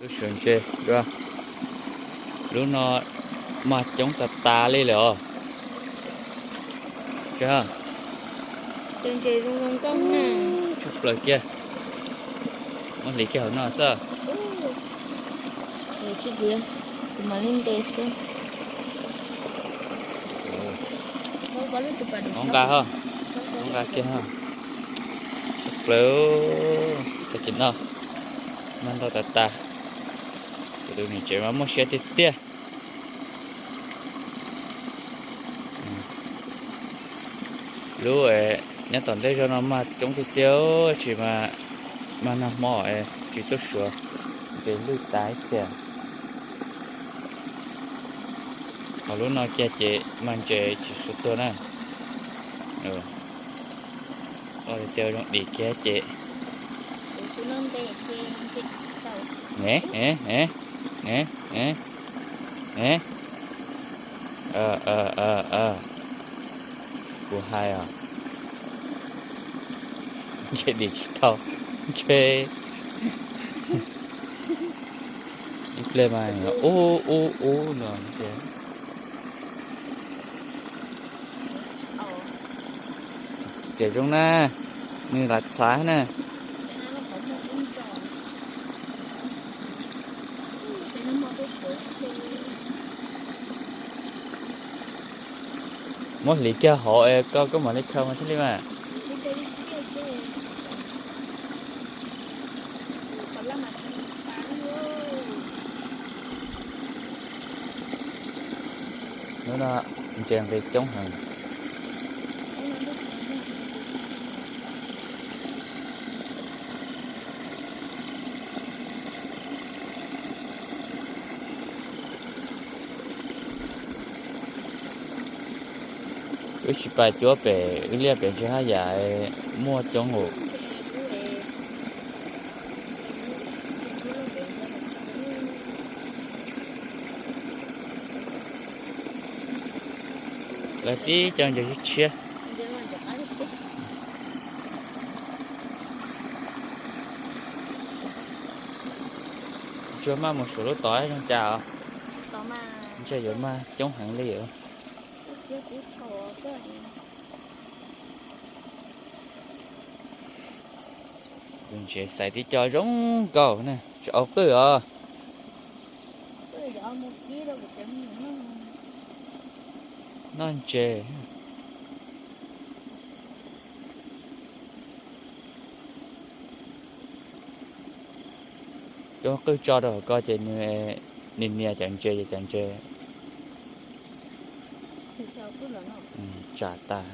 Lub suav ntses dua, lub no mas coob tas tas li lawm os. Ntses zoo zoo nkauj na. Tshaj plaws kiag. Muab hliv kiag hauv no xwb. Tsis hliv, kuv mam li ntes xwb. Hauv nqa ho, hauv nqa kiag ho. Tshaj plaws, tag kis no mas ntau tas tas. Kuv tus niam tsev mas muaj siab tiag tiag. Lub nyob tom ntej zog no mas coob tiag tiag, tsis mas, mas nag hmo tsis tuaj suav, ces lwj tas ib txhia. Ho lub no kiag ces mas ntses tsis suav tuag na. Tiag zoo dim kiag ces. Kuv hais os, ntshe dim tsis tau, ntshe ib pliag mas ub ub ub no ces. Ces zoo na, nws lam txhav na. Muab hliv kiag hauv es koj, koj mam li khaws mas thiaj li mas. Hnub no ntses nqis coob heev. Wb tsis pais cuab pem wb liaj pem ntses haj yam muaj coob os. Lawv tib co ntses tshiab. Tsuas maj mus suav lub tod zoo cas os. Ntshe yuav maj coob heev li os. Tus ntses xaiv tib co zoo nkauj na, tsis au qwj os. Noj ntses. Cov qwj tso rau hauv ko ces nws nias nias cov ntses ces cov ntses tsam tas.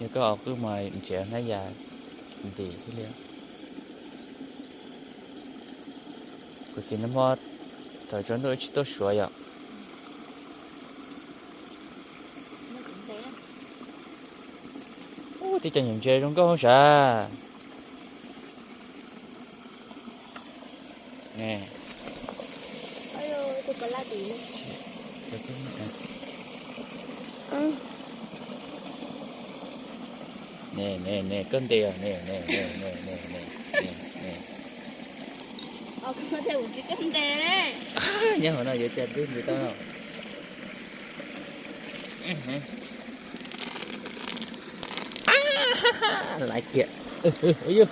Yog koj au qwj mas nrhiav hnab yas ntim thiaj li. Kuv txiv nag hmo thaum tsaus ntuj tsis tuaj suav yom. Ub, tib co nyuam ntses zoo nkauj sav. Ne ne ne, koj ntes os ne ne ne ne ne ne. Nyob hauv no yuav cas twb ntes tau. Laiv kiag. Yog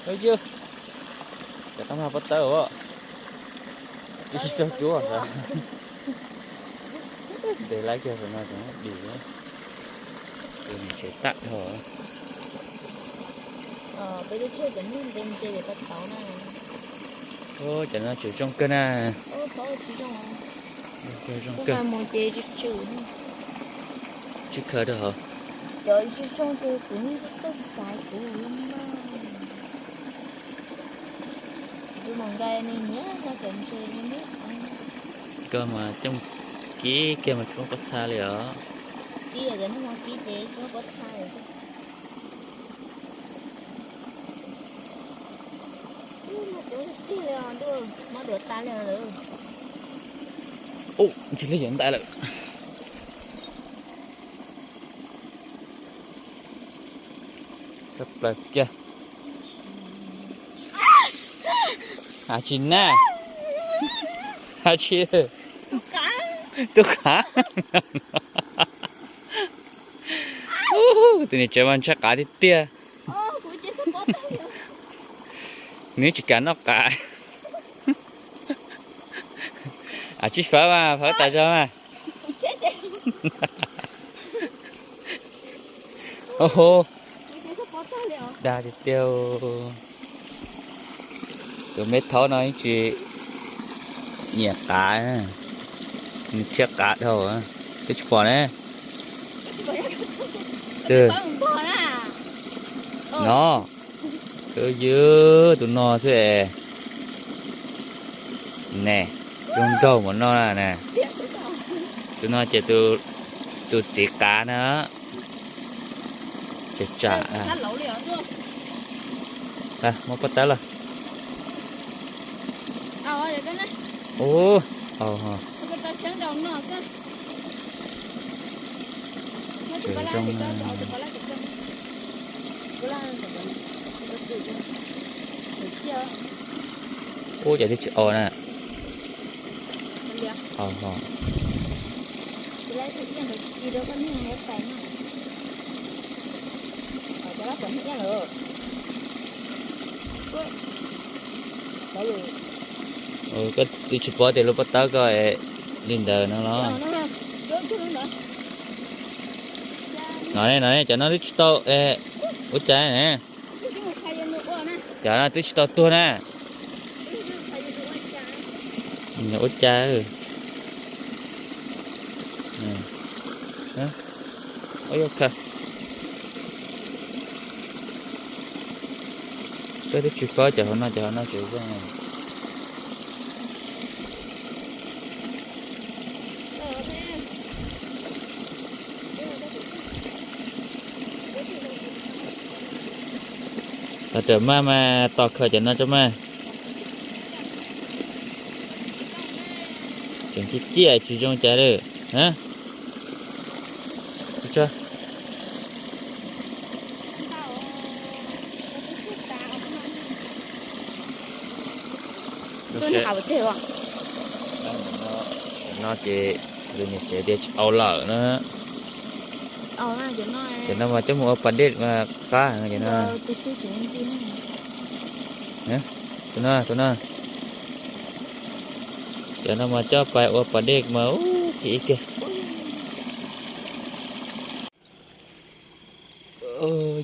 cov qab mag pob tawb os. Ib sij tau cuab. Ntes laiv kiag saum no tseem dim. Tus niam tsev tag dhau. Cov no tseem zoo kawg na. Zoo kawg. Tsis khaws rau hauv. Cov tsis zoo ces kuv yeej txawj xaiv kuv li no. Tus mus nqa nws nyiam nqa cov ntses li neb. Koj mas coob kib kiag mas tsis muaj pob txha li os. Kib cov no mas kib ces tsis muaj pob txha li. Mob duav tas li lawm. Ub, ntsis li yuav ntais lawm. Tshaj plaws kiag. Tsis na, tsis, tub qav. Tus niam tsev mas ntshai qav tiag tiag. Nws tsis kam noj qav. Tsis fawb mas fawb tas zog mas. Dag tiag tiag. Tus me thaub no yeej tsis nyiam qav, nws rhiab qav dhau, twb tsis pom ne. No, ywg tus no xwb es. Ne, zoo nraug mus no na. Tus no ces tus txiv qav na. Tsam, muab pob tawb los. Ub, zoo. Ub, cov twb tsis o na. Koj twb tsis paub tias lub pob tawb koj li ntawd no los? No ne, no ne, cov no twb tsis tau ua cas ne. Cov no twb tsis tau tuag na. Ua cas? Koj twb tsis paub cov hauv no, cov hauv no tseem zoo. Tos rawm maj mas tos khaws cov no tso mas. Tseem ciaj ciaj tsis zoo cas li. No ces tus niam tsev tias tsis au lawm na. Cov no mas coj mus ua pas dej mas qab heev cov no. Tus no, tus no. Cov no mas coj pais ua pas dej mas ub thim ib kiag.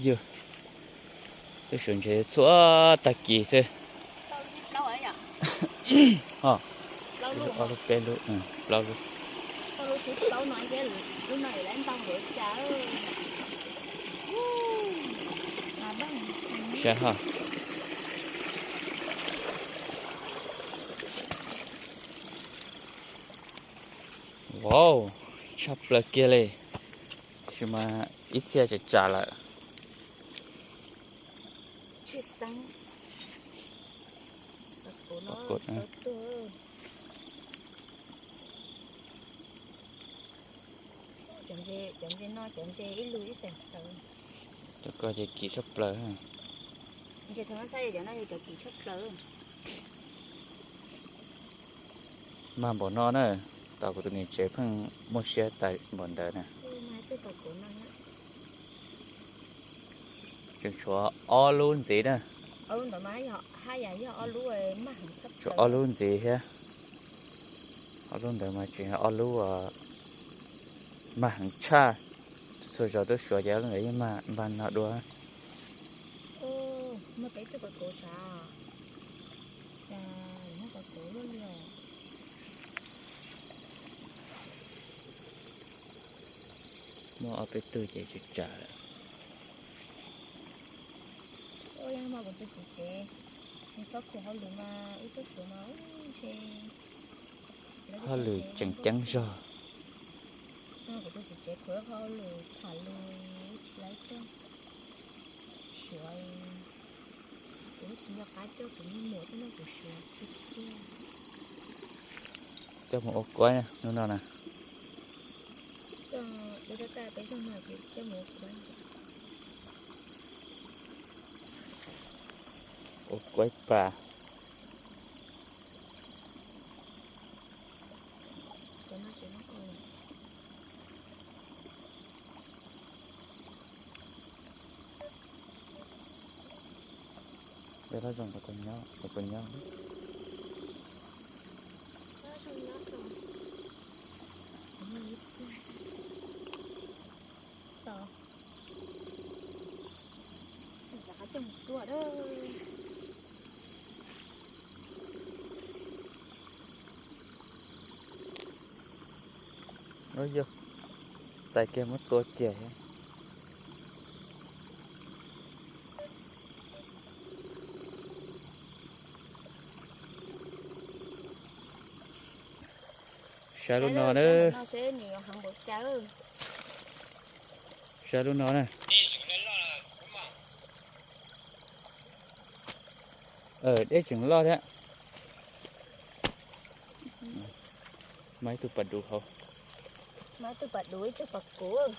Yus, twb sawv ntshe txhua tag kis xwb. Ob lub, peb lub, plaub lub. Saib ho. Wow, tshaj plaws kiag li. Tab sis mas ib txhia tsam tsam lawm. Cov ko ces kim tshaj plaws. Mag npaum no na, tos kuv tus niam tsev pheej muaj siab tas npaum ntawd na. Tseem tshuav ob lub ntxiv na. Tshuav ob lub ntxiv thiab. Ob lub ntawd mas tseem yog ob lub mag heev tshaj. Txhua zaus tuaj suav ces ob lub ntawd yeej mag npag no dua. Muaj ob peb tug ces tsam tsam lawm. Hauj lwm tseem ceeb zog. Coj mus ua kuaib hnub no na. Ua kuaib pas. Loj zoo, kuv puas nyob, kuv puas nyob. Ub yog, txais kiag muab tua kiag. Saib lub no na. Saib lub no na. Dej tseem loj thiab. Mas ib tug pas duv hauv. Mas ib tug pas duv, ib tug pas kuv.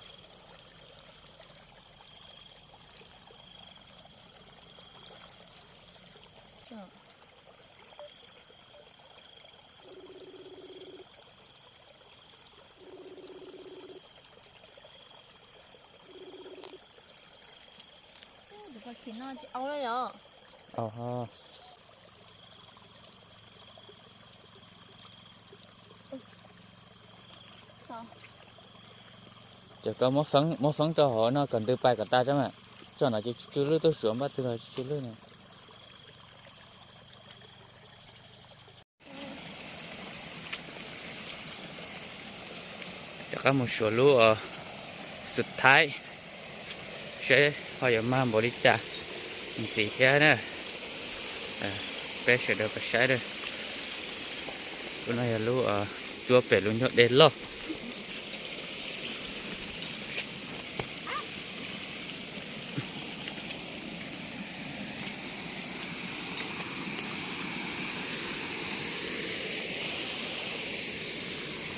Ces koj muab feeb rau hauv no kom ntws pais kom tas tso mas. Tso no ces tsw lwj, tuaj suav npaj twg los tsw lwj no. Rov qab mus suav lub xub thaib, saib ho yuav mag npaum li cas ntxiv thiab na. Peb sawv daws pab saib, lub no yog lub cuab pem lub ncauj dej loj.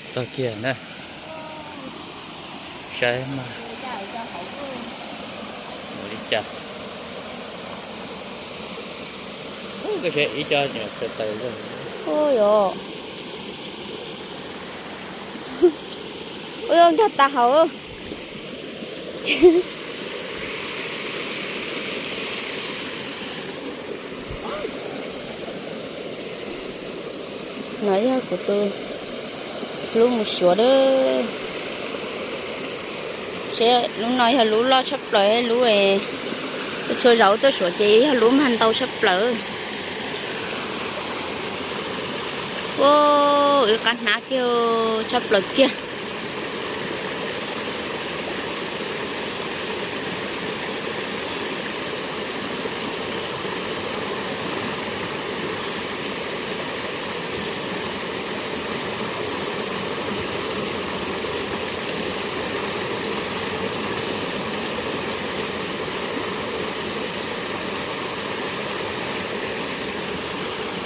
Txog kiag na, saib mas ua li cas. Koj saib ib co nyuam qhuav tawm zog. Ua yog, ua yog nkag tas hauv. No yog kuv tus hlub mus suav lawm. Seb lub no yog lub loj tshaj plaws, lub txhua zaus tuaj suav ces yog lub mag ntau tshaj plaws. Ua, wb qab hnab kiag tshaj plaws kiag.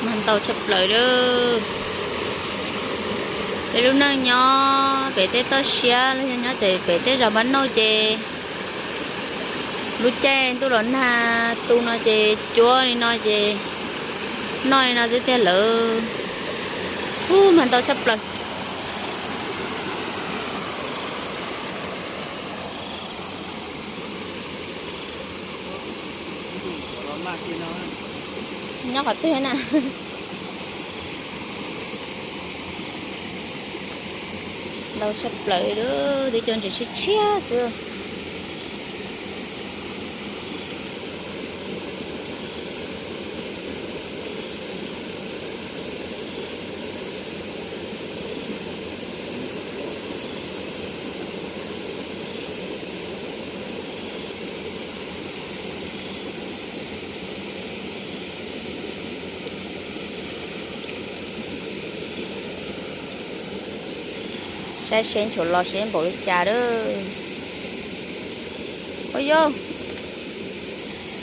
Mag ntau tshaj plaws lawm. Peb lub neej nyob pem tej toj siab los yog nyob pem tej zos npab nauj ces lub caij ntuj los nag tu no ces cuab li no ces noj li no xwb tiag lawm. Ub, mag ntau tshaj plaws. Nyob qhov twg na? Ntau tshaj plaws, twb cov ntses tshiab tshiab xwb. Saib seb nchuav los seb npaum li cas lawm. Ua yog,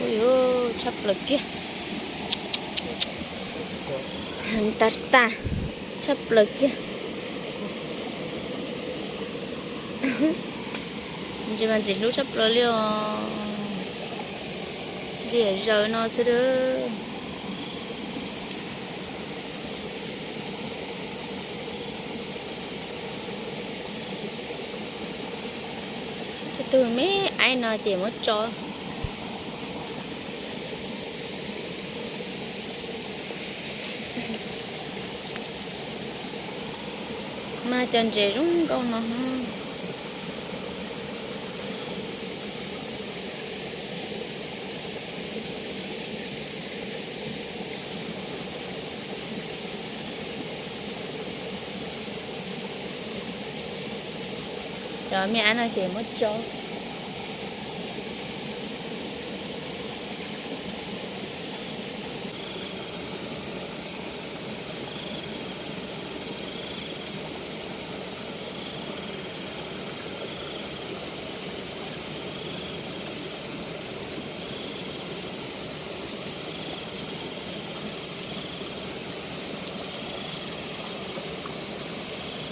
ua yog, tshaj plaws kiag. Heev tag tag, tshaj plaws kiag. Ntses mas ntxim hlub tshaj plaws li os. Diam zaws no xwb. Tus me aib no ces muab tso. Cov ntses zoo nkauj no. Cov me ab no ces muab tso.